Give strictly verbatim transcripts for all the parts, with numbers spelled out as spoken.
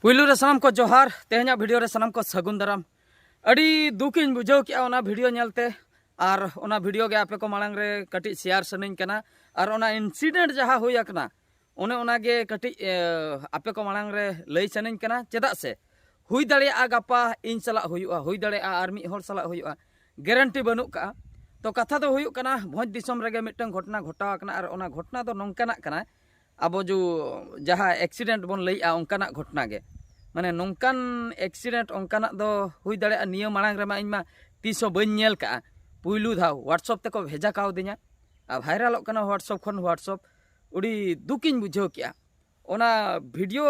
ᱯᱩᱭᱞᱩ ᱨᱮ ᱥᱟᱱᱟᱢ ᱠᱚ ᱡᱚᱦᱟᱨ, ᱛᱮᱦᱮᱧᱟᱜ ᱵᱷᱤᱰᱤᱭᱳ ᱨᱮ ᱥᱟᱱᱟᱢ ᱠᱚ ᱥᱟᱹᱜᱩᱱ ᱫᱟᱨᱟᱢ᱾ ᱟᱹᱰᱤ ᱫᱩᱠ ᱤᱧ ᱵᱩᱡᱷᱟᱹᱣ ᱠᱮᱜᱼᱟ ᱚᱱᱟ ᱵᱷᱤᱰᱤᱭᱳ ᱧᱮᱞᱛᱮ, ᱟᱨ ᱚᱱᱟ ᱵᱷᱤᱰᱤᱭᱳ ᱜᱮ ᱟᱯᱮ ᱠᱚ ᱢᱟᱲᱟᱝ ᱨᱮ ᱠᱟᱹᱴᱤᱡ ᱥᱮᱭᱟᱨ ᱥᱟᱱᱟᱧ ᱠᱟᱱᱟ, ᱟᱨ ᱚᱱᱟ ᱤᱱᱥᱤᱰᱮᱱᱴ ᱡᱟᱦᱟᱸ ᱦᱩᱭ ᱟᱠᱟᱱᱟ ᱚᱱᱮ ᱚᱱᱟᱜᱮ ᱠᱟᱹᱴᱤᱡ ᱮ, ᱟᱯᱮ ᱠᱚ ᱢᱟᱲᱟᱝ ᱨᱮ ᱞᱟᱹᱭ ᱥᱟᱱᱟᱧ ᱠᱟᱱᱟ᱾ ᱪᱮᱫᱟᱜ ᱥᱮ ᱦᱩᱭ ᱫᱟᱲᱮᱭᱟᱜᱼᱟ ᱜᱟᱯᱟ ᱤᱧ ᱥᱟᱞᱟᱜ ᱦᱩᱭᱩᱜᱼᱟ, ᱦᱩᱭ ᱫᱟᱲᱮᱭᱟᱜᱼᱟ ᱟᱨ ᱢᱤᱫ ᱦᱚᱲ ᱥᱟᱞᱟᱜ ᱦᱩᱭᱩᱜᱼᱟ, ᱜᱮᱨᱮᱱᱴᱤ ᱵᱟᱹᱱᱩᱜ ᱠᱟᱜᱼᱟ᱾ ᱛᱚ ᱠᱟᱛᱷᱟ ᱫᱚ ᱦᱩᱭᱩᱜ ᱠᱟᱱᱟ, ᱵᱷᱚᱸᱡᱽ ᱫᱤᱥᱚᱢ ᱨᱮᱜᱮ ᱢᱤᱫᱴᱟᱝ ᱜᱷᱚᱴᱚᱱᱟ ᱜᱷᱚᱴᱟᱣ ᱟᱠᱟᱱᱟ, ᱟᱨ ᱚᱱᱟ ᱜᱷᱚᱴᱚᱱᱟ ᱫᱚ ᱱᱚᱝᱠᱟᱱᱟᱜ ᱠᱟᱱᱟ, ᱟᱵᱚ ᱡᱚ ᱡᱟᱦᱟᱸ ᱮᱠᱥᱤᱰᱮᱱᱴ ᱵᱚᱱ ᱞᱟᱹᱭᱮᱜᱼᱟ ᱚᱱᱠᱟᱱᱟᱜ ᱜᱷᱚᱴᱚᱱᱟ ᱜᱮ᱾ ᱢᱟᱱᱮ ᱱᱚᱝᱠᱟᱱ ᱮᱠᱥᱤᱰᱮᱱᱴ ᱚᱱᱠᱟᱱᱟᱜ ᱫᱚ ᱦᱩᱭ ᱫᱟᱲᱮᱭᱟᱜᱼᱟ, ᱱᱤᱭᱟᱹ ᱢᱟᱲᱟᱝ ᱨᱮᱢᱟ ᱤᱧ ᱢᱟ ᱛᱤᱥ ᱦᱚᱸ ᱵᱟᱹᱧ ᱧᱮᱞ ᱠᱟᱜᱼᱟ᱾ ᱯᱩᱭᱞᱩ ᱫᱷᱟᱣ ᱦᱳᱣᱟᱴᱥᱮᱯ ᱛᱮᱠᱚ ᱵᱷᱮᱡᱟ ᱠᱟᱣᱫᱤᱧᱟ, ᱟᱨ ᱵᱷᱟᱭᱨᱟᱞᱚᱜ ᱠᱟᱱᱟ ᱦᱳᱣᱟᱴᱥᱮᱯ ᱠᱷᱚᱱ ᱦᱳᱣᱟᱴᱥᱮᱯ᱾ ᱟᱹᱰᱤ ᱫᱩᱠᱤᱧ ᱵᱩᱡᱷᱟᱹᱣ ᱠᱮᱜᱼᱟ᱾ ᱚᱱᱟ ᱵᱷᱤᱰᱤᱭᱳ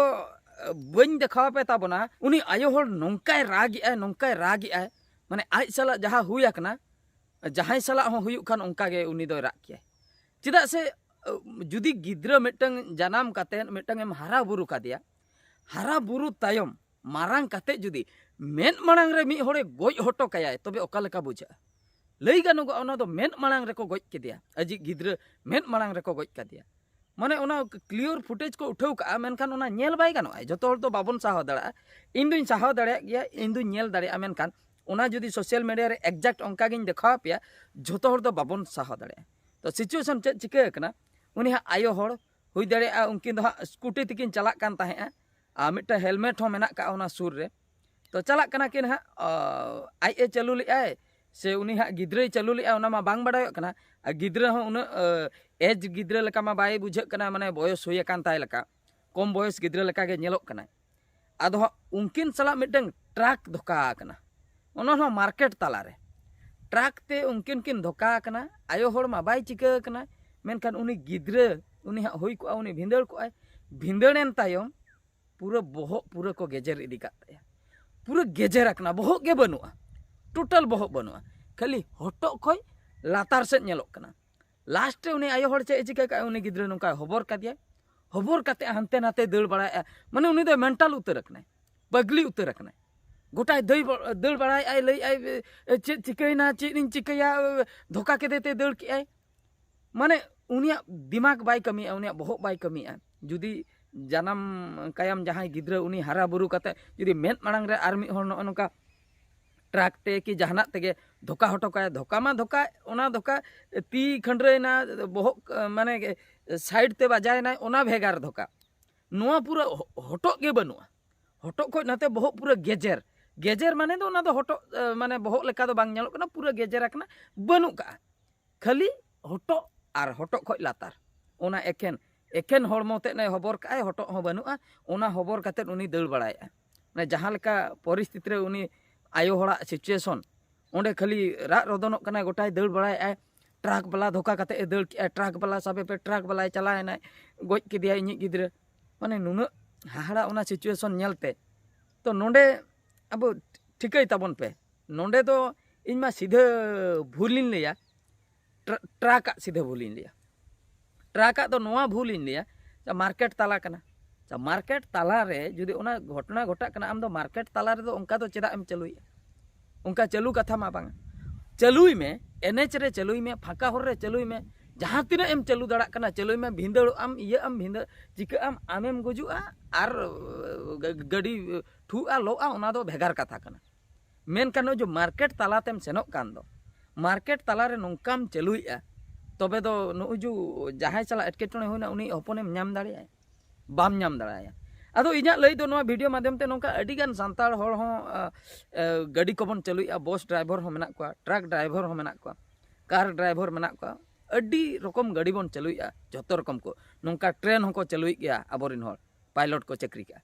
ᱵᱟᱹᱧ ᱫᱮᱠᱷᱟᱣ ᱟᱯᱮ ᱛᱟᱵᱚᱱᱟ, ᱩᱱᱤ ᱟᱭᱳ ᱦᱚᱲ ᱱᱚᱝᱠᱟᱭ ᱨᱟᱜᱮᱜᱼᱟᱭ, ᱱᱚᱝᱠᱟᱭ ᱨᱟᱜᱮᱜᱼᱟᱭ, ᱢᱟᱱᱮ ᱟᱡ ᱥᱟᱞᱟᱜ ᱡᱟᱦᱟᱸ ᱦᱩᱭ ᱟᱠᱟᱱᱟ, ᱡᱟᱦᱟᱸᱭ ᱥᱟᱞᱟᱜ ᱦᱚᱸ ᱦᱩᱭᱩᱜ ᱠᱷᱟᱱ ᱚᱱᱠᱟ ᱜᱮ ᱩᱱᱤ ᱫᱚᱭ ᱨᱟᱜ ᱠᱮᱭᱟᱭ᱾ ᱪᱮᱫᱟᱜ ᱥᱮ ᱡᱩᱫᱤ ᱜᱤᱫᱽᱨᱟᱹ ᱢᱤᱫᱴᱟᱝ ᱡᱟᱱᱟᱢ ᱠᱟᱛᱮ ᱢᱤᱫᱴᱟᱝ ᱮᱢ ᱦᱟᱨᱟ ᱵᱩᱨᱩ ᱠᱟᱫᱮᱭᱟ, ᱦᱟᱨᱟ ᱵᱩᱨᱩ ᱛᱟᱭᱚᱢ ᱢᱟᱨᱟᱝ ᱠᱟᱛᱮ ᱡᱩᱫᱤ ᱢᱮᱫ ᱢᱟᱲᱟᱝ ᱨᱮ ᱢᱤᱫ ᱦᱚᱲᱮ ᱜᱚᱡ ᱦᱚᱴᱚ ᱠᱟᱭᱟᱭ, ᱛᱚᱵᱮ ᱚᱠᱟ ᱞᱮᱠᱟ ᱵᱩᱡᱷᱟᱹᱜᱼᱟ? ᱞᱟᱹᱭ ᱜᱟᱱᱚᱜᱚᱜᱼᱟ, ᱚᱱᱟ ᱫᱚ ᱢᱮᱫ ᱢᱟᱲᱟᱝ ᱨᱮᱠᱚ ᱜᱚᱡ ᱠᱮᱫᱮᱭᱟ, ᱟᱡᱤᱡ ᱜᱤᱫᱽᱨᱟᱹ ᱢᱮᱫ ᱢᱟᱲᱟᱝ ᱨᱮᱠᱚ ᱜᱚᱡ ᱠᱟᱫᱮᱭᱟ᱾ ᱢᱟᱱᱮ ᱚᱱᱟ ᱠᱞᱤᱭᱟᱨ ᱯᱷᱩᱴᱮᱡᱽ ᱠᱚ ᱩᱴᱷᱟᱹᱣ ᱠᱟᱜᱼᱟ, ᱢᱮᱱᱠᱷᱟᱱ ᱚᱱᱟ ᱧᱮᱞ ᱵᱟᱭ ᱜᱟᱱᱚᱜᱼᱟ᱾ ᱡᱚᱛᱚ ᱦᱚᱲ ᱫᱚ ᱵᱟᱵᱚᱱ ᱥᱟᱦᱟᱣ ᱫᱟᱲᱮᱭᱟᱜᱼᱟ᱾ ᱤᱧ ᱫᱩᱧ ᱥᱟᱦᱟᱣ ᱫᱟᱲᱮᱭᱟᱜ ᱜᱮᱭᱟ, ᱤᱧ ᱫᱩᱧ ᱧᱮᱞ ᱫᱟᱲᱮᱭᱟᱜᱼᱟ, ᱢᱮᱱᱠᱷᱟᱱ ᱚᱱᱟ ᱡᱩᱫᱤ ᱥᱳᱥᱟᱞ ᱢᱤᱰᱤᱭᱟ ᱨᱮ ᱮᱠᱡᱮᱠᱴ ᱚᱱᱠᱟ ᱜᱤᱧ ᱫᱮᱠᱷᱟᱣ ᱟᱯᱮᱭᱟ, ᱡᱚᱛᱚ ᱦᱚᱲ ᱫᱚ ᱵᱟᱵᱚᱱ ᱥᱟᱦᱟᱣ ᱫᱟᱲᱮᱭᱟᱜᱼᱟ᱾ ᱛᱚ ᱥᱤᱪᱩᱭᱮᱥᱚᱱ ᱪᱮᱫ ᱪᱤᱠᱟᱹ ᱟᱠᱟᱱᱟ? ᱩᱱᱤ ᱦᱟᱸᱜ ᱟᱭᱳ ᱦᱚᱲ ᱦᱩᱭ ᱫᱟᱲᱮᱭᱟᱜᱼᱟ, ᱩᱱᱠᱤᱱ ᱫᱚ ᱦᱟᱸᱜ ᱥᱠᱩᱴᱤ ᱛᱮᱠᱤᱱ ᱪᱟᱞᱟᱜ ᱠᱟᱱ ᱛᱟᱦᱮᱸᱜᱼᱟ, ᱟᱨ ᱢᱤᱫᱴᱟᱝ ᱦᱮᱞᱢᱮᱴ ᱦᱚᱸ ᱢᱮᱱᱟᱜ ᱠᱟᱜᱼᱟ ᱚᱱᱟ ᱥᱩᱨ ᱨᱮ᱾ ᱛᱚ ᱪᱟᱞᱟᱜ ᱠᱟᱱᱟ ᱠᱤᱱ ᱦᱟᱸᱜ, ᱟᱡ ᱮ ᱪᱟᱹᱞᱩ ᱞᱮᱜᱼᱟᱭ ᱥᱮ ᱩᱱᱤ ᱦᱟᱸᱜ ᱜᱤᱫᱽᱨᱟᱹᱭ ᱪᱟᱹᱞᱩ ᱞᱮᱜᱼᱟ, ᱚᱱᱟ ᱢᱟ ᱵᱟᱝ ᱵᱟᱰᱟᱭᱚᱜ ᱠᱟᱱᱟ᱾ ᱟᱨ ᱜᱤᱫᱽᱨᱟᱹ ᱦᱚᱸ ᱩᱱᱟᱹᱜ ᱮᱡᱽ ᱜᱤᱫᱽᱨᱟᱹ ᱞᱮᱠᱟ ᱢᱟ ᱵᱟᱭ ᱵᱩᱡᱷᱟᱹᱜ ᱠᱟᱱᱟ, ᱢᱟᱱᱮ ᱵᱚᱭᱚᱥ ᱦᱩᱭ ᱟᱠᱟᱱ ᱛᱟᱭ ᱞᱮᱠᱟ, ᱠᱚᱢ ᱵᱚᱭᱚᱥ ᱜᱤᱫᱽᱨᱟᱹ ᱞᱮᱠᱟ ᱜᱮ ᱧᱮᱞᱚᱜ ᱠᱟᱱᱟᱭ᱾ ᱟᱫᱚ ᱦᱟᱸᱜ ᱩᱱᱠᱤᱱ ᱥᱟᱞᱟᱜ ᱢᱤᱫᱴᱟᱝ ᱴᱨᱟᱠ ᱫᱷᱚᱠᱟ ᱟᱠᱟᱱᱟ, ᱚᱱᱟ ᱦᱚᱸ ᱢᱟᱨᱠᱮᱴ ᱛᱟᱞᱟᱨᱮ᱾ ᱴᱨᱟᱠ ᱛᱮ ᱩᱱᱠᱤᱱ ᱠᱤᱱ ᱫᱷᱚᱠᱟ ᱟᱠᱟᱱᱟ, ᱟᱭᱳ ᱦᱚᱲ ᱢᱟ ᱵᱟᱭ ᱪᱤᱠᱟᱹ ᱟᱠᱟᱱᱟ, ᱢᱮᱱᱠᱷᱟᱱ ᱩᱱᱤ ᱜᱤᱫᱽᱨᱟᱹ, ᱩᱱᱤ ᱦᱟᱸᱜ ᱦᱩᱭ ᱠᱚᱜᱼᱟ, ᱩᱱᱤ ᱵᱷᱤᱸᱫᱟᱹᱲ ᱠᱚᱜᱼᱟᱭ᱾ ᱵᱷᱤᱸᱫᱟᱹᱲᱮᱱ ᱛᱟᱭᱚᱢ ᱯᱩᱨᱟᱹ ᱵᱚᱦᱚᱜ ᱯᱩᱨᱟᱹ ᱠᱚ ᱜᱮᱡᱮᱨ ᱤᱫᱤ ᱠᱟᱜ ᱛᱟᱭᱟ᱾ ᱯᱩᱨᱟᱹ ᱜᱮᱡᱮᱨ ᱟᱠᱟᱱᱟ, ᱵᱚᱦᱚᱜ ᱜᱮ ᱵᱟᱹᱱᱩᱜᱼᱟ, ᱴᱳᱴᱟᱞ ᱵᱚᱦᱚᱜ ᱵᱟᱹᱱᱩᱜᱼᱟ, ᱠᱷᱟᱹᱞᱤ ᱦᱚᱴᱚᱜ ᱠᱷᱚᱡ ᱞᱟᱛᱟᱨ ᱥᱮᱫ ᱧᱮᱞᱚᱜ ᱠᱟᱱᱟ᱾ ᱞᱟᱥᱴ ᱨᱮ ᱩᱱᱤ ᱟᱭᱳ ᱦᱚᱲ ᱪᱮᱫ ᱮ ᱪᱤᱠᱟᱹ ᱠᱟᱜᱼᱟ, ᱩᱱᱤ ᱜᱤᱫᱽᱨᱟᱹ ᱱᱚᱝᱠᱟᱭ ᱦᱚᱵᱚᱨ ᱠᱟᱫᱮᱭᱟᱭ, ᱦᱚᱵᱚᱨ ᱠᱟᱛᱮ ᱦᱟᱱᱛᱮ ᱱᱟᱛᱮ ᱫᱟᱹᱲ ᱵᱟᱲᱟᱭᱮᱫᱼᱟ, ᱢᱟᱱᱮ ᱩᱱᱤ ᱫᱚᱭ ᱢᱮᱱᱴᱟᱞ ᱩᱛᱟᱹᱨ ᱟᱠᱟᱱᱟᱭ, ᱯᱟᱜᱽᱞᱤ ᱩᱛᱟᱹᱨ ᱟᱠᱟᱱᱟᱭ᱾ ᱜᱚᱴᱟᱭ ᱫᱟᱹᱲ ᱵᱟ-, ᱫᱟᱹᱲ ᱵᱟᱲᱟᱭᱮᱫᱼᱟᱭ, ᱞᱟᱹᱭᱮᱫᱼᱟᱭ, "ᱮ, ᱪᱮᱫ ᱪᱤᱠᱟᱹᱭᱮᱱᱟ, ᱪᱮᱫ ᱤᱧ ᱪᱤᱠᱟᱹᱭᱟ?" ᱫᱷᱳᱠᱟ ᱠᱮᱫᱮ ᱛᱮ ᱫᱟᱹᱲ ᱠᱮᱜᱼᱟᱭ᱾ ᱢᱟᱱᱮ ᱩᱱᱤᱭᱟᱜ ᱫᱤᱢᱟᱜᱽ ᱵᱟᱭ ᱠᱟᱹᱢᱤᱭᱮᱫᱼᱟ, ᱩᱱᱤᱭᱟᱜ ᱵᱚᱦᱚᱜ ᱵᱟᱭ ᱠᱟᱹᱢᱤᱭᱮᱫᱼᱟ᱾ ᱡᱩᱫᱤ ᱡᱟᱱᱟᱢ ᱠᱟᱭᱟᱢ ᱡᱟᱦᱟᱸᱭ ᱜᱤᱫᱽᱨᱟᱹ, ᱩᱱᱤ ᱦᱟᱨᱟ ᱵᱩᱨᱩ ᱠᱟᱛᱮ ᱡᱩᱫᱤ ᱢᱮᱫ ᱢᱟᱲᱟᱝ ᱨᱮ ᱟᱨ ᱢᱤᱫ ᱦᱚᱲ ᱱᱚᱜᱼᱚ ᱱᱚᱝᱠᱟ ᱴᱨᱟᱠ ᱛᱮ ᱠᱤ ᱡᱟᱦᱟᱱᱟᱜ ᱛᱮᱜᱮ ᱫᱷᱚᱠᱟ ᱦᱚᱴᱚ ᱠᱟᱭᱟ, ᱫᱷᱚᱠᱟ ᱢᱟ ᱫᱷᱚᱠᱟ, ᱚᱱᱟ ᱫᱷᱚᱠᱟ ᱛᱤ ᱠᱷᱟᱹᱱᱰᱨᱟᱹᱭᱮᱱᱟ, ᱵᱚᱦᱚᱜ ᱢᱟᱱᱮ ᱥᱟᱭᱤᱰ ᱛᱮ ᱵᱟᱡᱟᱭᱮᱱᱟᱭ, ᱚᱱᱟ ᱵᱷᱮᱜᱟᱨ ᱫᱷᱚᱠᱟ᱾ ᱱᱚᱣᱟ ᱯᱩᱨᱟᱹ ᱦᱚ- ᱦᱚᱴᱚᱜ ᱜᱮ ᱵᱟᱹᱱᱩᱜᱼᱟ᱾ ᱦᱚᱴᱚᱜ ᱠᱷᱚᱱ ᱱᱟᱛᱮ ᱵᱚᱦᱚᱜ ᱯᱩᱨᱟᱹ ᱜᱮᱡᱮᱨ᱾ ᱜᱮᱡᱮᱨ ᱢᱟᱱᱮ ᱫᱚ ᱚᱱᱟ ᱫᱚ ᱦᱚᱴᱚᱜ, ᱮ, ᱢᱟᱱᱮ ᱵᱚᱦᱚᱜ ᱞᱮᱠᱟ ᱫᱚ ᱵᱟᱝ ᱧᱮᱞᱚᱜ ᱠᱟᱱᱟ, ᱯᱩᱨᱟᱹ ᱜᱮᱡᱮᱨ ᱟᱠᱟᱱᱟ, ᱵᱟᱹᱱᱩᱜ ᱠᱟᱜᱼᱟ᱾ ᱠᱷᱟᱹᱞᱤ ᱦᱚᱴᱚᱜ ᱟᱨ ᱦᱚᱴᱚᱜ ᱠᱷᱚᱱ ᱞᱟᱛᱟᱨ, ᱚᱱᱟ ᱮᱠᱷᱮᱱ, ᱮᱠᱷᱮᱱ ᱦᱚᱲᱢᱚ ᱛᱮᱫ ᱮ ᱦᱚᱵᱚᱨ ᱠᱟᱜᱼᱟᱭ, ᱦᱚᱴᱚᱜ ᱦᱚᱸ ᱵᱟᱹᱱᱩᱜᱼᱟ, ᱚᱱᱟ ᱦᱚᱵᱚᱨ ᱠᱟᱛᱮᱫ ᱩᱱᱤ ᱫᱟᱹᱲ ᱵᱟᱲᱟᱭᱮᱫᱼᱟ᱾ ᱢᱟᱱᱮ ᱡᱟᱦᱟᱸ ᱞᱮᱠᱟ ᱯᱚᱨᱤᱥᱛᱷᱤᱛᱤ ᱨᱮ ᱩᱱᱤ ᱟᱭᱳ ᱦᱚᱲᱟᱜ ᱥᱤᱪᱩᱭᱮᱥᱚᱱ, ᱚᱸᱰᱮ ᱠᱷᱟᱹᱞᱤ ᱨᱟᱜ ᱨᱚᱫᱚᱱᱚᱜ ᱠᱟᱱᱟᱭ, ᱜᱚᱴᱟᱭ ᱫᱟᱹᱲ ᱵᱟᱲᱟᱭᱮᱫᱼᱟᱭ, ᱴᱨᱟᱠ ᱵᱟᱞᱟ ᱫᱷᱳᱠᱟ ᱠᱟᱛᱮᱫ ᱮ ᱫᱟᱹᱲ ᱠᱮᱜᱼᱟᱭ, ᱴᱨᱟᱠ ᱵᱟᱞᱟ ᱥᱟᱵᱮ ᱯᱮ, ᱴᱨᱟᱠ ᱵᱟᱞᱟᱭ ᱪᱟᱞᱟᱣ ᱮᱱᱟᱭ, ᱜᱚᱡ ᱠᱮᱫᱮᱭᱟᱭ ᱤᱧᱤᱡ ᱜᱤᱫᱽᱨᱟᱹ᱾ ᱢᱟᱱᱮ ᱱᱩᱱᱟᱹᱜ ᱦᱟᱦᱟᱲᱟ ᱚᱱᱟ ᱥᱤᱪᱩᱭᱮᱥᱚᱱ ᱧᱮᱞᱛᱮ᱾ ᱛᱚ ᱱᱚᱰᱮ ᱟᱵᱚ ᱴᱷᱤᱠᱟᱹᱭ ᱛᱟᱵᱚᱱ ᱯᱮ, ᱱᱚᱰᱮ ᱫᱚ ᱤᱧ ᱢᱟ ᱥᱤᱫᱷᱟᱹ ᱵᱷᱩᱞᱤᱧ ᱞᱟᱹᱭᱟ, ᱴᱨᱟ- ᱴᱨᱟᱠᱟᱜ ᱥᱤᱫᱷᱟᱹ ᱵᱷᱩᱞᱤᱧ ᱞᱟᱹᱭᱟ᱾ ᱴᱨᱟᱠᱟᱜ ᱫᱚ ᱱᱚᱣᱟ ᱵᱷᱩᱞᱤᱧ ᱞᱟᱹᱭᱟ, ᱢᱟᱨᱠᱮᱴ ᱛᱟᱞᱟ ᱠᱟᱱᱟ᱾ ᱢᱟᱨᱠᱮᱴ ᱛᱟᱞᱟᱨᱮ ᱡᱩᱫᱤ ᱚᱱᱟ ᱜᱷᱚᱴᱚᱱᱟ ᱜᱷᱚᱴᱟᱜ ᱠᱟᱱᱟ, ᱟᱢ ᱫᱚ ᱢᱟᱨᱠᱮᱴ ᱛᱟᱞᱟ ᱨᱮᱫᱚ ᱚᱱᱠᱟ ᱫᱚ ᱪᱮᱫᱟᱜ ᱮᱢ ᱪᱟᱹᱞᱩᱭᱮᱫᱼᱟ? ᱚᱱᱠᱟ ᱪᱟᱹᱞᱩ ᱠᱟᱛᱷᱟ ᱢᱟ ᱵᱟᱝᱟ᱾ ᱪᱟᱹᱞᱩᱭ ᱢᱮ, ᱮᱱᱮᱡ ᱨᱮ ᱪᱟᱹᱞᱩᱭ ᱢᱮ, ᱯᱷᱟᱸᱠᱟ ᱦᱚᱨ ᱨᱮ ᱪᱟᱹᱞᱩᱭ ᱢᱮ, ᱡᱟᱦᱟᱸ ᱛᱤᱱᱟᱹᱜ ᱮᱢ ᱪᱟᱹᱞᱩ ᱫᱟᱲᱮᱭᱟᱜ ᱠᱟᱱᱟ ᱪᱟᱹᱞᱩᱭ ᱢᱮ, ᱵᱷᱤᱸᱫᱟᱹᱲᱚᱜ ᱟᱢ, ᱤᱭᱟᱹᱜ ᱟᱢ, ᱵᱷᱤᱸᱫᱟᱹᱲ ᱪᱤᱠᱟᱹᱜ ᱟᱢ, ᱟᱢᱮᱢ ᱜᱩᱡᱩᱜᱼᱟ ᱟᱨ ᱜᱟ- ᱜᱟᱹᱰᱤ ᱴᱷᱩᱜᱼᱟ, ᱞᱚᱜᱼᱟ, ᱚᱱᱟ ᱫᱚ ᱵᱷᱮᱜᱟᱨ ᱠᱟᱛᱷᱟ ᱠᱟᱱᱟ᱾ ᱢᱮᱱᱠᱷᱟᱱ ᱱᱚᱜᱼᱚᱭ ᱡᱮ ᱢᱟᱨᱠᱮᱴ ᱛᱟᱞᱟᱛᱮᱢ ᱥᱮᱱᱚᱜ ᱠᱟᱱ ᱫᱚ, ᱢᱟᱨᱠᱮᱴ ᱛᱟᱞᱟᱨᱮ ᱱᱚᱝᱠᱟᱢ ᱪᱟᱹᱞᱩᱭᱮᱫᱼᱟ, ᱛᱚᱵᱮ ᱫᱚ ᱱᱚᱜᱼᱚᱭ ᱡᱮ ᱡᱟᱦᱟᱸᱭ ᱥᱟᱞᱟᱜ ᱮᱴᱠᱮᱴᱚᱬᱮ ᱦᱩᱭᱱᱟ, ᱩᱱᱤ ᱦᱚᱯᱚᱱᱮᱢ ᱧᱟᱢ ᱫᱟᱲᱮᱭᱟᱜᱼᱟ? ᱵᱟᱢ ᱧᱟᱢ ᱫᱟᱲᱮᱭᱟᱜᱼᱟ᱾ ᱟᱫᱚ ᱤᱧᱟᱹᱜ ᱞᱟᱹᱭ ᱫᱚ ᱱᱚᱣᱟ ᱵᱷᱤᱰᱤᱭᱳ ᱢᱟᱫᱽᱫᱷᱚᱢ ᱛᱮ ᱱᱚᱝᱠᱟ ᱟᱹᱰᱤᱜᱟᱱ ᱥᱟᱱᱛᱟᱲ ᱦᱚᱲ ᱦᱚᱸ, ᱟ, ᱟ, ᱜᱟᱹᱰᱤ ᱠᱚᱵᱚᱱ ᱪᱟᱹᱞᱩᱭᱮᱫᱼᱟ, ᱵᱚᱥ ᱰᱨᱟᱭᱵᱷᱟᱨ ᱦᱚᱸ ᱢᱮᱱᱟᱜ ᱠᱚᱣᱟ, ᱴᱨᱟᱠ ᱰᱨᱟᱭᱵᱷᱟᱨ ᱦᱚᱸ ᱢᱮᱱᱟᱜ ᱠᱚᱣᱟ, ᱠᱟᱨ ᱰᱨᱟᱭᱵᱷᱟᱨ ᱢᱮᱱᱟᱜ ᱠᱚᱣᱟ, ᱟᱹᱰᱤ ᱨᱚᱠᱚᱢ ᱜᱟᱹᱰᱤ ᱵᱚᱱ ᱪᱟᱹᱞᱩᱭᱮᱫᱼᱟ, ᱡᱚᱛᱚ ᱨᱚᱠᱚᱢ ᱠᱚ᱾ ᱱᱚᱝᱠᱟ ᱴᱨᱮᱱ ᱦᱚᱸᱠᱚ ᱪᱟᱹᱞᱩᱭᱮᱫ ᱜᱮᱭᱟ ᱟᱵᱚᱨᱮᱱ ᱦᱚᱲ, ᱯᱟᱭᱞᱚᱴ ᱠᱚ ᱪᱟᱹᱠᱨᱤ ᱠᱟᱜᱼᱟ᱾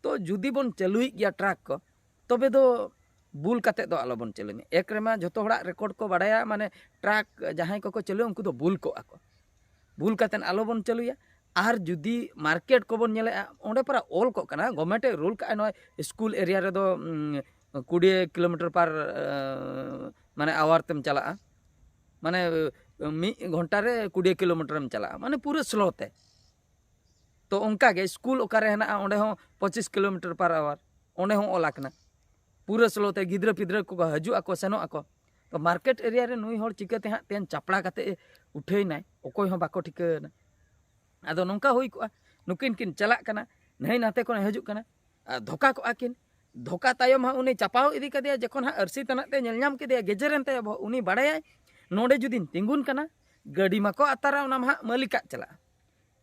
ᱛᱚ ᱡᱩᱫᱤ ᱵᱚᱱ ᱪᱟᱹᱞᱩᱭᱮᱫ ᱜᱮᱭᱟ ᱴᱨᱟᱠ ᱠᱚ, ᱛᱚᱵᱮ ᱫᱚ ᱵᱩᱞ ᱠᱟᱛᱮᱫ ᱫᱚ ᱟᱞᱚᱵᱚᱱ ᱪᱟᱹᱞᱩᱭ ᱢᱟ᱾ ᱮᱠ ᱨᱮᱢᱟ ᱡᱷᱚᱛᱚ ᱦᱚᱲᱟᱜ ᱨᱮᱠᱚᱨᱰ ᱠᱚ ᱵᱟᱲᱟᱭᱟ, ᱢᱟᱱᱮ ᱴᱨᱟᱠ ᱡᱟᱦᱟᱸᱭ ᱠᱚᱠᱚ ᱪᱟᱹᱞᱩᱭᱟ ᱩᱱᱠᱩ ᱫᱚ ᱵᱩᱞ ᱠᱚᱜᱼᱟ ᱠᱚ᱾ ᱵᱩᱞ ᱠᱟᱛᱮᱫ ᱟᱞᱚᱵᱚᱱ ᱪᱟᱹᱞᱩᱭᱟ᱾ ᱟᱨ ᱡᱩᱫᱤ ᱢᱟᱨᱠᱮᱴ ᱠᱚᱵᱚᱱ ᱧᱮᱞᱮᱜᱼᱟ, ᱚᱸᱰᱮ ᱯᱟᱨᱟ ᱚᱞ ᱠᱚᱜ ᱠᱟᱱᱟ, ᱜᱚᱵᱷᱢᱮᱱᱴ ᱮ ᱨᱩᱞ ᱠᱟᱜᱼᱟ ᱱᱚᱣᱟ ᱥᱠᱩᱞ ᱮᱨᱤᱭᱟ ᱨᱮᱫᱚ, ᱩᱢ, ᱠᱩᱲᱤ ᱠᱤᱞᱳᱢᱤᱴᱟᱨ ᱯᱟᱨ, ᱮ, ᱢᱟᱱᱮ ᱟᱣᱟᱨ ᱛᱮᱢ ᱪᱟᱞᱟᱜᱼᱟ, ᱢᱟᱱᱮ, ᱢᱤᱫ ᱜᱷᱚᱱᱴᱟ ᱨᱮ ᱠᱩᱲᱤ ᱠᱤᱞᱳᱢᱤᱴᱟᱨᱮᱢ ᱪᱟᱞᱟᱜᱼᱟ, ᱢᱟᱱᱮ ᱯᱩᱨᱟᱹ ᱥᱞᱳ ᱛᱮ᱾ ᱛᱚ ᱚᱱᱠᱟ ᱜᱮ ᱥᱠᱩᱞ ᱚᱠᱟᱨᱮ ᱦᱮᱱᱟᱜᱼᱟ, ᱚᱸᱰᱮ ᱦᱚᱸ ᱯᱚᱸᱪᱤᱥ ᱠᱤᱞᱳᱢᱤᱴᱟᱨ ᱯᱟᱨ ᱟᱣᱟᱨ, ᱚᱸᱰᱮ ᱦᱚᱸ ᱚᱞ ᱟᱠᱟᱱᱟ, ᱯᱩᱨᱟᱹ ᱥᱞᱳ ᱛᱮ ᱜᱤᱫᱽᱨᱟᱹ ᱯᱤᱫᱽᱨᱟᱹ ᱠᱚ ᱦᱤᱡᱩᱜ ᱟᱠᱚ ᱥᱮᱱᱚᱜ ᱟᱠᱚ᱾ ᱛᱚ ᱢᱟᱨᱠᱮᱴ ᱮᱨᱤᱭᱟ ᱨᱮ ᱱᱩᱭ ᱦᱚᱲ ᱪᱤᱠᱟᱹᱛᱮ ᱦᱟᱸᱜ ᱛᱮᱦᱮᱧ ᱪᱟᱯᱲᱟ ᱠᱟᱛᱮ ᱮ ᱩᱴᱷᱟᱹᱭᱱᱟᱭ, ᱚᱠᱚᱭ ᱦᱚᱸ ᱵᱟᱠᱚ ᱴᱷᱤᱠᱟᱹ ᱮᱱᱟ᱾ ᱟᱫᱚ ᱱᱚᱝᱠᱟ ᱦᱩᱭ ᱠᱚᱜᱼᱟ, ᱱᱩᱠᱤᱱ ᱠᱤᱱ ᱪᱟᱞᱟᱜ ᱠᱟᱱᱟ, ᱱᱟᱹᱭ ᱱᱟᱛᱮ ᱠᱷᱚᱱ ᱦᱤᱡᱩᱜ ᱠᱟᱱᱟ, ᱟᱨ ᱫᱷᱳᱠᱟ ᱠᱚᱜᱼᱟ ᱠᱤᱱ᱾ ᱫᱷᱳᱠᱟ ᱛᱟᱭᱚᱢ ᱦᱟᱸᱜ ᱩᱱᱤ ᱪᱟᱯᱟᱣ ᱤᱫᱤ ᱠᱟᱫᱮᱭᱟ, ᱡᱚᱠᱷᱚᱱ ᱦᱟᱸᱜ ᱟᱹᱨᱥᱤ ᱛᱟᱱᱟᱜ ᱛᱮ ᱧᱮᱞ ᱧᱟᱢ ᱠᱮᱫᱮᱭᱟ, ᱜᱮᱡᱮᱨᱮᱱ ᱛᱟᱭᱟ ᱵᱚᱦᱚᱜ, ᱩᱱᱤ ᱵᱟᱲᱟᱭᱟᱭ ᱱᱚᱰᱮ ᱡᱩᱫᱤᱧ ᱛᱤᱸᱜᱩᱱ ᱠᱟᱱᱟ, ᱜᱟᱹᱰᱤ ᱢᱟᱠᱚ ᱟᱛᱟᱨᱟ, ᱚᱱᱟ ᱢᱟ ᱦᱟᱸᱜ ᱢᱟᱹᱞᱤᱠᱟᱜ ᱪᱟᱞᱟᱜᱼᱟ,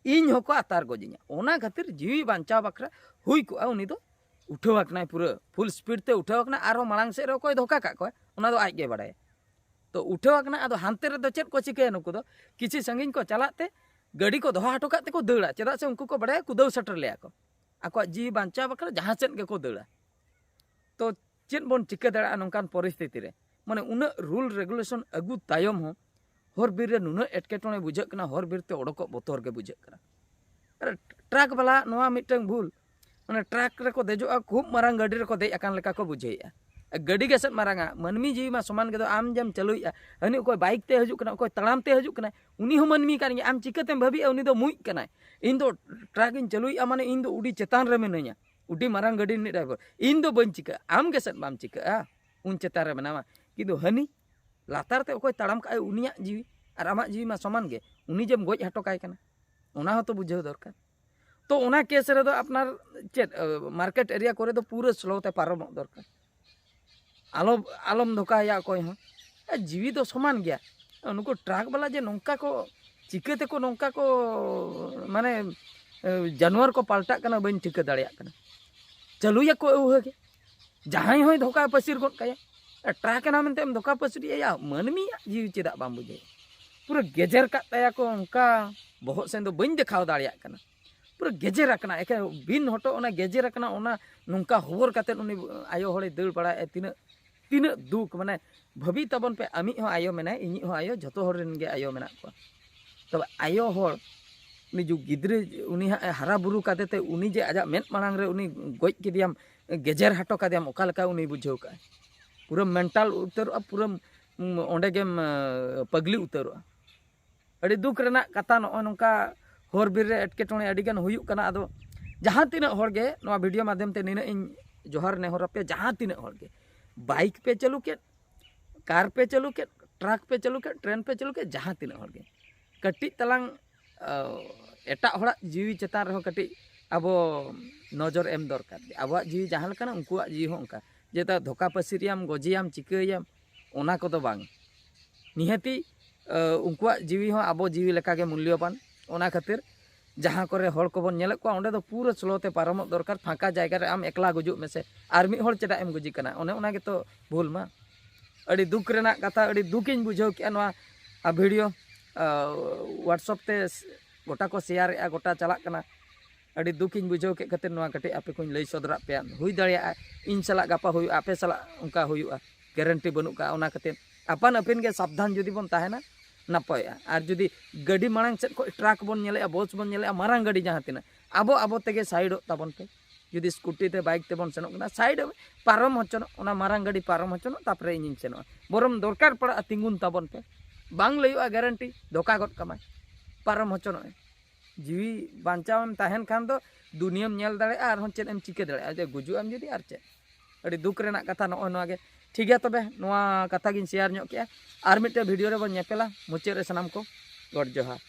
ᱤᱧ ᱦᱚᱸᱠᱚ ᱟᱛᱟᱨ ᱜᱚᱡᱤᱧᱟ᱾ ᱚᱱᱟ ᱠᱷᱟᱹᱛᱤᱨ ᱡᱤᱣᱤ ᱵᱟᱧᱪᱟᱣ ᱵᱟᱠᱷᱨᱟ ᱦᱩᱭ ᱠᱚᱜᱼᱟ, ᱩᱱᱤ ᱫᱚ ᱩᱴᱷᱟᱹᱣ ᱟᱠᱟᱱᱟᱭ, ᱯᱩᱨᱟᱹ ᱯᱷᱩᱞ ᱥᱯᱤᱰ ᱛᱮ ᱩᱴᱷᱟᱹᱣ ᱟᱠᱟᱱᱟ᱾ ᱟᱨᱦᱚᱸ ᱢᱟᱲᱟᱝ ᱥᱮᱫ ᱨᱮ ᱚᱠᱚᱭ ᱫᱷᱳᱠᱟ ᱠᱟᱜ ᱠᱚᱣᱟ, ᱚᱱᱟ ᱫᱚ ᱟᱡ ᱜᱮ ᱵᱟᱲᱟᱭᱟ᱾ ᱛᱚ ᱩᱴᱷᱟᱹᱣ ᱟᱠᱟᱱᱟ, ᱟᱫᱚ ᱦᱟᱱᱛᱮ ᱨᱮᱫᱚ ᱪᱮᱫ ᱠᱚ ᱪᱤᱠᱟᱹᱭᱟ ᱱᱩᱠᱩ ᱫᱚ? ᱠᱤᱪᱷᱤ ᱥᱟᱺᱜᱤᱧ ᱠᱚ ᱪᱟᱞᱟᱜ ᱛᱮ ᱜᱟᱹᱰᱤ ᱠᱚ ᱫᱚᱦᱚ ᱦᱚᱴᱚ ᱠᱟᱜ ᱛᱮᱠᱚ ᱫᱟᱹᱲᱟ, ᱪᱮᱫᱟᱜ ᱥᱮ ᱩᱱᱠᱩ ᱠᱚ ᱵᱟᱲᱟᱭᱟ ᱠᱩᱫᱟᱹᱣ ᱥᱮᱴᱮᱨ ᱞᱮᱭᱟ ᱠᱚ᱾ ᱟᱠᱚᱣᱟᱜ ᱡᱤᱣᱤ ᱵᱟᱧᱪᱟᱣ ᱵᱟᱠᱷᱨᱟ ᱡᱟᱦᱟᱸ ᱥᱮᱫ ᱜᱮᱠᱚ ᱫᱟᱹᱲᱟ᱾ ᱛᱚ ᱪᱮᱫ ᱵᱚᱱ ᱪᱤᱠᱟᱹ ᱫᱟᱲᱮᱭᱟᱜᱼᱟ ᱱᱚᱝᱠᱟᱱ ᱯᱚᱨᱤᱥᱛᱷᱤᱛᱤ ᱨᱮ? ᱢᱟᱱᱮ ᱩᱱᱟᱹᱜ ᱨᱩᱞ ᱨᱮᱜᱩᱞᱮᱥᱚᱱ ᱟᱹᱜᱩ ᱛᱟᱭᱚᱢ ᱦᱚᱸ ᱦᱚᱨ ᱵᱤᱨ ᱨᱮ ᱱᱩᱱᱟᱹᱜ ᱮᱴᱠᱮᱴᱚᱬᱮ ᱵᱩᱡᱷᱟᱹᱜ ᱠᱟᱱᱟ, ᱦᱚᱨ ᱵᱤᱨ ᱛᱮ ᱚᱰᱚᱠᱚᱜ ᱵᱚᱛᱚᱨ ᱜᱮ ᱵᱩᱡᱷᱟᱹᱜ ᱠᱟᱱᱟ᱾ ᱟᱨ ᱴᱨᱟᱠ ᱵᱟᱞᱟ ᱱᱚᱣᱟ ᱢᱤᱫᱴᱟᱝ ᱵᱷᱩᱞ, ᱢᱟᱱᱮ ᱴᱨᱟᱠ ᱨᱮᱠᱚ ᱫᱮᱡᱚᱜᱼᱟ, ᱠᱷᱩᱵ ᱢᱟᱨᱟᱝ ᱜᱟᱹᱰᱤ ᱨᱮᱠᱚ ᱫᱮᱡ ᱟᱠᱟᱱ ᱞᱮᱠᱟ ᱠᱚ ᱵᱩᱡᱷᱟᱹᱣᱮᱫᱼᱟ᱾ ᱟᱨ ᱜᱟᱹᱰᱤ ᱜᱮ ᱥᱮᱫ ᱢᱟᱨᱟᱝᱟ, ᱢᱟᱹᱱᱢᱤ ᱡᱤᱣᱤ ᱢᱟ ᱥᱚᱢᱟᱱ ᱜᱮᱫᱚ, ᱟᱢ ᱡᱮᱢ ᱪᱟᱹᱞᱩᱭᱮᱫᱼᱟ, ᱦᱟᱹᱱᱤ ᱚᱠᱚᱭ ᱵᱟᱭᱤᱠ ᱛᱮ ᱦᱤᱡᱩᱜ ᱠᱟᱱᱟ, ᱚᱠᱚᱭ ᱛᱟᱲᱟᱢ ᱛᱮ ᱦᱤᱡᱩᱜ ᱠᱟᱱᱟᱭ, ᱩᱱᱤ ᱦᱚᱸ ᱢᱟᱹᱱᱢᱤ ᱠᱟᱱ ᱜᱮᱭᱟ᱾ ᱟᱢ ᱪᱤᱠᱟᱹᱛᱮᱢ ᱵᱷᱟᱹᱵᱤᱜᱼᱟ ᱩᱱᱤ ᱫᱚ ᱢᱩᱡ ᱠᱟᱱᱟᱭ? ᱤᱧ ᱫᱚ ᱴᱨᱟᱠ ᱤᱧ ᱪᱟᱹᱞᱩᱭᱮᱫᱼᱟ, ᱢᱟᱱᱮ ᱤᱧ ᱫᱚ ᱩᱰᱤ ᱪᱮᱛᱟᱱ ᱨᱮ ᱢᱤᱱᱟᱹᱧᱟ, ᱩᱰᱤ ᱢᱟᱨᱟᱝ ᱜᱟᱹᱰᱤ ᱨᱤᱱᱤᱡ ᱰᱨᱟᱭᱵᱷᱟᱨ, ᱤᱧ ᱫᱚ ᱵᱟᱹᱧ ᱪᱤᱠᱟᱹᱜᱼᱟ, ᱟᱢ ᱜᱮ ᱥᱮᱫ ᱵᱟᱢ ᱪᱤᱠᱟᱹᱜᱼᱟ, ᱩᱱ ᱪᱮᱛᱟᱱ ᱨᱮ ᱢᱮᱱᱟᱢᱟ᱾ ᱠᱤᱱᱛᱩ ᱦᱟᱹᱱᱤ ᱞᱟᱛᱟᱨ ᱛᱮ ᱚᱠᱚᱭ ᱛᱟᱲᱟᱢ ᱠᱟᱜᱼᱟᱭ, ᱩᱱᱤᱭᱟᱜ ᱡᱤᱣᱤ ᱟᱨ ᱟᱢᱟᱜ ᱡᱤᱣᱤ ᱢᱟ ᱥᱚᱢᱟᱱ ᱜᱮ, ᱩᱱᱤ ᱡᱮᱢ ᱜᱚᱡ ᱦᱚᱴᱚ ᱠᱟᱭ ᱠᱟᱱᱟ, ᱚᱱᱟ ᱦᱚᱸᱛᱚ ᱵᱩᱡᱷᱟᱹᱣ ᱫᱚᱨᱠᱟᱨ᱾ ᱛᱚ ᱚᱱᱟ ᱠᱮᱥ ᱨᱮᱫᱚ ᱟᱯᱱᱟᱨ ᱪᱮᱫ, ᱢᱟᱨᱠᱮᱴ ᱮᱨᱤᱭᱟ ᱠᱚᱨᱮ ᱫᱚ ᱯᱩᱨᱟᱹ ᱥᱞᱳ ᱛᱮ ᱯᱟᱨᱚᱢᱚᱜ ᱫᱚᱨᱠᱟᱨ, ᱟᱞᱚ, ᱟᱞᱚᱢ ᱫᱷᱳᱠᱟᱭᱟ ᱚᱠᱚᱭ ᱦᱚᱸ᱾ ᱮ, ᱡᱤᱣᱤ ᱫᱚ ᱥᱚᱢᱟᱱ ᱜᱮᱭᱟ᱾ ᱱᱩᱠᱩ ᱴᱨᱟᱠ ᱵᱟᱞᱟ ᱡᱮ ᱱᱚᱝᱠᱟ ᱠᱚ, ᱪᱤᱠᱟᱹ ᱛᱮᱠᱚ ᱱᱚᱝᱠᱟ ᱠᱚ, ᱢᱟᱱᱮ, ᱮ, ᱡᱟᱱᱣᱟᱨ ᱠᱚ ᱯᱟᱞᱴᱟᱜ ᱠᱟᱱᱟ, ᱵᱟᱹᱧ ᱴᱷᱤᱠᱟᱹ ᱫᱟᱲᱮᱭᱟᱜ ᱠᱟᱱᱟ᱾ ᱪᱟᱹᱞᱩᱭᱟᱠᱚ ᱟᱹᱣᱦᱟᱹ ᱜᱮ, ᱡᱟᱦᱟᱸᱭ ᱦᱚᱸᱭ ᱫᱷᱳᱠᱟ ᱯᱟᱹᱥᱤᱨ ᱜᱚᱫ ᱠᱟᱭᱟ᱾ ᱮ, ᱴᱨᱟᱠ ᱮᱱᱟ ᱢᱮᱱᱛᱮ ᱮᱢ ᱫᱷᱳᱠᱟ ᱯᱟᱹᱥᱤᱨ ᱮᱭᱟ, ᱢᱟᱹᱱᱢᱤᱭᱟᱜ ᱡᱤᱣᱤ ᱪᱮᱫᱟᱜ ᱵᱟᱢ ᱵᱩᱡᱷᱟᱹᱣᱟ? ᱯᱩᱨᱟᱹ ᱜᱮᱡᱮᱨ ᱠᱟᱜ ᱛᱟᱭᱟ ᱠᱚ, ᱚᱱᱠᱟ ᱵᱚᱦᱚᱜ ᱥᱮᱱ ᱫᱚ ᱵᱟᱹᱧ ᱫᱮᱠᱷᱟᱣ ᱫᱟᱲᱮᱭᱟᱜ ᱠᱟᱱᱟ᱾ ᱯᱩᱨᱟᱹ ᱜᱮᱡᱮᱨ ᱟᱠᱟᱱᱟ, ᱮᱠᱮᱱ ᱵᱤᱱ ᱦᱚᱴᱚᱜ ᱚᱱᱟ ᱜᱮᱡᱮᱨ ᱟᱠᱟᱱᱟ, ᱚᱱᱟ ᱱᱚᱝᱠᱟ ᱦᱚᱵᱚᱨ ᱠᱟᱛᱮᱫ ᱩᱱᱤ ᱟᱭᱳ ᱦᱚᱲᱮ ᱫᱟᱹᱲ ᱵᱟᱲᱟᱭᱮᱫᱼᱟ᱾ ᱛᱤᱱᱟᱹᱜ, ᱛᱤᱱᱟᱹᱜ ᱫᱩᱠ, ᱢᱟᱱᱮ ᱵᱷᱟᱹᱵᱤ ᱛᱟᱵᱚᱱ ᱯᱮ, ᱟᱢᱤᱡ ᱦᱚᱸ ᱟᱭᱳ ᱢᱮᱱᱟᱭ, ᱤᱧᱤᱡ ᱦᱚᱸ ᱟᱭᱳ, ᱡᱷᱚᱛᱚ ᱦᱚᱲ ᱨᱮᱱ ᱜᱮ ᱟᱭᱳ ᱢᱮᱱᱟᱜ ᱠᱚᱣᱟ᱾ ᱛᱚᱵᱮ ᱟᱭᱳ ᱦᱚᱲ ᱩᱱᱤ ᱡᱩ-, ᱜᱤᱫᱽᱨᱟᱹ ᱩᱱᱤ ᱦᱟᱸᱜ ᱮ ᱦᱟᱨᱟ ᱵᱩᱨᱩ ᱠᱟᱫᱮ ᱛᱮ, ᱩᱱᱤ ᱡᱮ ᱟᱡᱟᱜ ᱢᱮᱫ ᱢᱟᱲᱟᱝ ᱨᱮ ᱩᱱᱤ ᱜᱚᱡ ᱠᱮᱫᱮᱭᱟᱢ, ᱜᱮᱡᱮᱨ ᱦᱚᱴᱚ ᱠᱟᱫᱮᱭᱟᱢ, ᱚᱠᱟ ᱞᱮᱠᱟ ᱩᱱᱤ ᱵᱩᱡᱷᱟᱹᱣ ᱠᱟᱜᱼᱟᱭ? ᱯᱩᱨᱟᱹ ᱢᱮᱱᱴᱟᱞ ᱩᱛᱟᱹᱨᱚᱜᱼᱟ, ᱯᱩᱨᱟᱹ, ᱩᱸ, ᱚᱸᱰᱮ ᱜᱮᱢ, ᱮ, ᱯᱟᱹᱜᱽᱞᱤ ᱩᱛᱟᱹᱨᱚᱜᱼᱟ᱾ ᱟᱹᱰᱤ ᱫᱩᱠ ᱨᱮᱱᱟᱜ ᱠᱟᱛᱷᱟ, ᱱᱚᱜᱼᱚᱭ ᱱᱚᱝᱠᱟ ᱦᱚᱨ ᱵᱤᱨ ᱨᱮ ᱮᱴᱠᱮᱴᱚᱬᱮ ᱟᱹᱰᱤ ᱜᱟᱱ ᱦᱩᱭᱩᱜ ᱠᱟᱱᱟ᱾ ᱟᱫᱚ ᱡᱟᱦᱟᱸ ᱛᱤᱱᱟᱹᱜ ᱦᱚᱲ ᱜᱮ ᱱᱚᱣᱟ ᱵᱷᱤᱰᱤᱭᱳ ᱢᱟᱫᱽᱫᱷᱚᱢ ᱛᱮ ᱱᱤᱱᱟᱹᱜ ᱤᱧ ᱡᱚᱦᱟᱨ ᱱᱮᱦᱚᱨ ᱟᱯᱮᱭᱟ, ᱡᱟᱦᱟᱸ ᱛᱤᱱᱟᱹᱜ ᱦᱚᱲ ᱜᱮ ᱵᱟᱭᱤᱠ ᱯᱮ ᱪᱟᱹᱞᱩ ᱠᱮᱫ, ᱠᱟᱨ ᱯᱮ ᱪᱟᱹᱞᱩ ᱠᱮᱫ, ᱴᱨᱟᱠ ᱯᱮ ᱪᱟᱹᱞᱩ ᱠᱮᱫ, ᱴᱨᱮᱱ ᱯᱮ ᱪᱟᱹᱞᱩ ᱠᱮᱫ, ᱡᱟᱦᱟᱸ ᱛᱤᱱᱟᱹᱜ ᱦᱚᱲ ᱜᱮ ᱠᱟᱹᱴᱤᱡ ᱛᱟᱞᱟᱝ, ᱟ, ᱮᱴᱟᱜ ᱦᱚᱲᱟᱜ ᱡᱤᱣᱤ ᱪᱮᱛᱟᱱ ᱨᱮᱦᱚᱸ ᱠᱟᱹᱴᱤᱡ ᱟᱵᱚ ᱱᱚᱡᱚᱨ ᱮᱢ ᱫᱚᱨᱠᱟᱨ᱾ ᱟᱵᱚᱣᱟᱜ ᱡᱤᱣᱤ ᱡᱟᱦᱟᱸ ᱞᱮᱠᱟᱱᱟ, ᱩᱱᱠᱩᱣᱟᱜ ᱡᱤᱣᱤ ᱦᱚᱸ ᱚᱱᱠᱟ᱾ ᱡᱮᱴᱟ ᱫᱷᱳᱠᱟ ᱯᱟᱹᱥᱤᱨᱤᱭᱟᱢ, ᱜᱚᱡᱮᱭᱟᱢ, ᱪᱤᱠᱟᱹᱭᱟᱢ, ᱚᱱᱟ ᱠᱚᱫᱚ ᱵᱟᱝ᱾ ᱱᱤᱦᱟᱹᱛᱤ ᱩᱱᱠᱩᱣᱟᱜ ᱡᱤᱣᱤ ᱦᱚᱸ ᱟᱵᱚ ᱡᱤᱣᱤ ᱞᱮᱠᱟᱜᱮ ᱢᱩᱞᱞᱚᱵᱟᱱ᱾ ᱚᱱᱟ ᱠᱷᱟᱹᱛᱤᱨ ᱡᱟᱦᱟᱸ ᱠᱚᱨᱮ ᱦᱚᱲ ᱠᱚᱵᱚᱱ ᱧᱮᱞᱮᱫ ᱠᱚᱣᱟ, ᱚᱸᱰᱮ ᱫᱚ ᱯᱩᱨᱟᱹ slow ᱛᱮ ᱯᱟᱨᱚᱢᱚᱜ ᱫᱚᱨᱠᱟᱨ᱾ ᱯᱷᱟᱸᱠᱟ ᱡᱟᱭᱜᱟ ᱨᱮ ᱟᱢ ᱮᱠᱞᱟ ᱜᱩᱡᱩᱜ ᱢᱮᱥᱮ, ᱟᱨ ᱢᱤᱫ ᱦᱚᱲ ᱪᱮᱫᱟᱜ ᱮᱢ ᱜᱩᱡᱤ ᱠᱟᱱᱟ? ᱚᱱᱮ ᱚᱱᱟ ᱜᱮᱛᱚ ᱵᱷᱩᱞ ᱢᱟ᱾ ᱟᱹᱰᱤ ᱫᱩᱠ ᱨᱮᱱᱟᱜ ᱠᱟᱛᱷᱟ, ᱟᱹᱰᱤ ᱫᱩᱠᱤᱧ ᱵᱩᱡᱷᱟᱹᱣ ᱠᱮᱜᱼᱟ ᱱᱚᱣᱟ ᱵᱷᱤᱰᱤᱭᱳ WhatsApp ᱛᱮ ᱜᱚᱴᱟ ᱠᱚ ᱥᱮᱭᱟᱨᱮᱜᱼᱟ, ᱜᱚᱴᱟ ᱪᱟᱞᱟᱜ ᱠᱟᱱᱟ᱾ ᱟᱹᱰᱤ ᱫᱩᱠᱤᱧ ᱵᱩᱡᱷᱟᱹᱣ ᱠᱮᱫ ᱠᱷᱟᱹᱛᱤᱨ ᱱᱚᱣᱟ ᱠᱟᱹᱴᱤᱡ ᱟᱯᱮ ᱠᱚᱧ ᱞᱟᱹᱭ ᱥᱚᱫᱚᱨᱟᱫ ᱯᱮᱭᱟ᱾ ᱦᱩᱭ ᱫᱟᱲᱮᱭᱟᱜᱼᱟ ᱤᱧ ᱥᱟᱞᱟᱜ ᱜᱟᱯᱟ ᱦᱩᱭᱩᱜᱼᱟ, ᱟᱯᱮ ᱥᱟᱞᱟᱜ ᱚᱱᱠᱟ ᱦᱩᱭᱩᱜᱼᱟ, ᱜᱮᱨᱮᱱᱴᱤ ᱵᱟᱹᱱᱩᱜ ᱠᱟᱜᱼᱟ᱾ ᱚᱱᱟ ᱠᱷᱟᱹᱛᱤᱨ ᱟᱯᱟᱱ ᱟᱹᱯᱤᱱ ᱜᱮ ᱥᱟᱵᱫᱷᱟᱱ ᱡᱩᱫᱤ ᱵᱚᱱ ᱛᱟᱦᱮᱱᱟ, ᱱᱟᱯᱟᱭᱚᱜᱼᱟ᱾ ᱟᱨ ᱡᱩᱫᱤ ᱜᱟᱹᱰᱤ ᱢᱟᱲᱟᱝ ᱥᱮᱫ ᱠᱷᱚᱱ ᱴᱨᱟᱠ ᱵᱚᱱ ᱧᱮᱞᱮᱜᱼᱟ, ᱵᱚᱥ ᱵᱚᱱ ᱧᱮᱞᱮᱜᱼᱟ, ᱢᱟᱨᱟᱝ ᱜᱟᱹᱰᱤ ᱡᱟᱦᱟᱸ ᱛᱤᱱᱟᱹᱜ, ᱟᱵᱚ ᱟᱵᱚ ᱛᱮᱜᱮ ᱥᱟᱭᱤᱰᱚᱜ ᱛᱟᱵᱚᱱ ᱯᱮ᱾ ᱡᱩᱫᱤ ᱥᱠᱩᱴᱤ ᱛᱮ, ᱵᱟᱭᱤᱠ ᱛᱮᱵᱚᱱ ᱥᱮᱱᱚᱜ ᱠᱟᱱᱟ, ᱥᱟᱭᱤᱰ ᱯᱟᱨᱚᱢ ᱦᱚᱪᱚᱱᱚᱜ, ᱚᱱᱟ ᱢᱟᱨᱟᱝ ᱜᱟᱹᱰᱤ ᱯᱟᱨᱚᱢ ᱦᱚᱪᱚᱱᱚᱜ, ᱛᱟᱨᱯᱚᱨᱮ ᱤᱧᱤᱧ ᱥᱮᱱᱚᱜᱼᱟ᱾ ᱵᱚᱨᱚᱢ ᱫᱚᱨᱠᱟᱨ ᱯᱟᱲᱟᱜᱼᱟ, ᱛᱤᱸᱜᱩᱱ ᱛᱟᱵᱚᱱ ᱯᱮ᱾ ᱵᱟᱝ ᱞᱟᱹᱭᱚᱜᱼᱟ ᱜᱮᱨᱮᱱᱴᱤ ᱫᱷᱳᱠᱟ ᱜᱚᱫ ᱠᱟᱢᱟᱭ, ᱯᱟᱨᱚᱢ ᱦᱚᱪᱚᱱᱚᱜᱼᱟᱭ᱾ ᱡᱤᱣᱤ ᱵᱟᱧᱪᱟᱣ ᱮᱢ ᱛᱟᱦᱮᱱ ᱠᱷᱟᱱ ᱫᱚ ᱫᱩᱱᱤᱭᱟᱹᱢ ᱧᱮᱞ ᱫᱟᱲᱮᱭᱟᱜᱼᱟ, ᱟᱨᱦᱚᱸ ᱪᱮᱫ ᱮᱢ ᱪᱤᱠᱟᱹ ᱫᱟᱲᱮᱭᱟᱜᱼᱟ? ᱡᱮ ᱜᱩᱡᱩᱜ ᱟᱢ ᱡᱩᱫᱤ, ᱟᱨ ᱪᱮᱫ? ᱟᱹᱰᱤ ᱫᱩᱠ ᱨᱮᱱᱟᱜ ᱠᱟᱛᱷᱟ ᱱᱚᱜᱼᱚᱭ ᱱᱚᱣᱟ ᱜᱮ᱾ ᱴᱷᱤᱠ ᱜᱮᱭᱟ, ᱛᱚᱵᱮ ᱱᱚᱣᱟ ᱠᱟᱛᱷᱟ ᱜᱤᱧ ᱥᱮᱭᱟᱨ ᱧᱚᱜ ᱠᱮᱜᱼᱟ᱾ ᱟᱨ ᱢᱤᱫᱴᱮᱱ ᱵᱷᱤᱰᱤᱭᱳ ᱨᱮᱵᱚᱱ ᱧᱮᱯᱮᱞᱟ᱾ ᱢᱩᱪᱟᱹᱫ ᱨᱮ ᱥᱟᱱᱟᱢ ᱠᱚ ᱜᱚᱰ ᱡᱚᱦᱟᱨ᱾